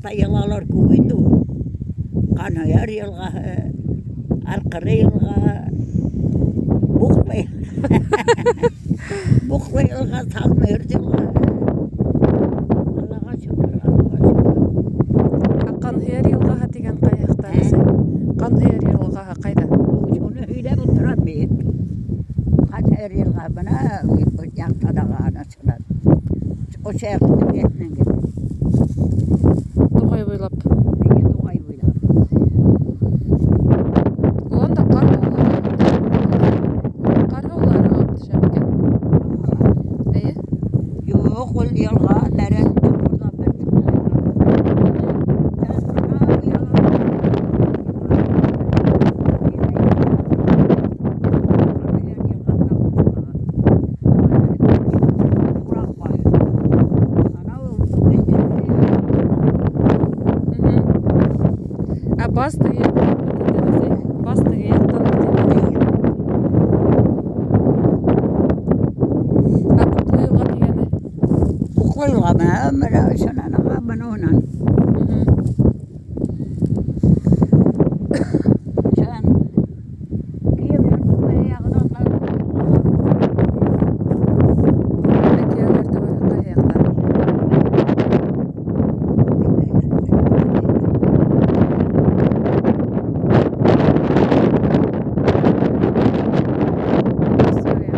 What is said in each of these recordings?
Яҡта йылғалар күп инде ул. Ҡанһыйыр йылғаһы, Арҡыры йылға, Буҡлы Буҡлы йылға, Салмыйыр йылғаһы. Аллаға шөкөр, Аллаға шөкөр. Ә Ҡанһыйыр йылғаһы тигән ҡай яҡта, Ә? әсәй? Ҡанһыйыр йылғаһы ҡайҙа? Шуны һөйләп ултырам мин. Ҡанһыйыр йылға бына яҡтадағы анасынан. Ошо яҡтың эргәһенән генә. Туғай буйлап. Эйе, туғай буйлап. Улан да ҡар һыулары ағып төшә. Ҡар һыулары ағып төшә микән? Эйе. Юҡ, ул йылға тәрән чоҡорҙан бер сыҡҡан. Ә баз теге яҡтан бит инде, әсәй. Баз теге яҡтан бит инде. Ә Буҡлы йылға тигәне? Буҡлы йылға бына ошонан аға, бына унан. Шунан кейәүләр түбәһе яғынан. Ә кейәүләр түбәһе ҡайһы яҡта? История.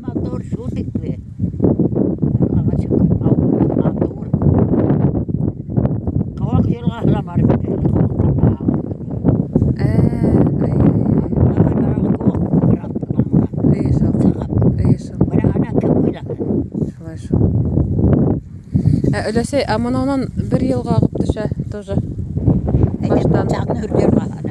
Матур, шул тикле. Аллаға шөкөр, ауылыбыҙ матур. Ҡыуаҡ йылғаһы ла бар бит әле, ҡыуаҡтар ҙа. Ә, әй, әй, әй. Эйе шул. Эйе шул. Бына ана кем уйлаған? Шулай шул. Ә, өләсәй, ә мынауынан бер йылға ағып төшә тоже. Баштан. Сағын йылғаһы.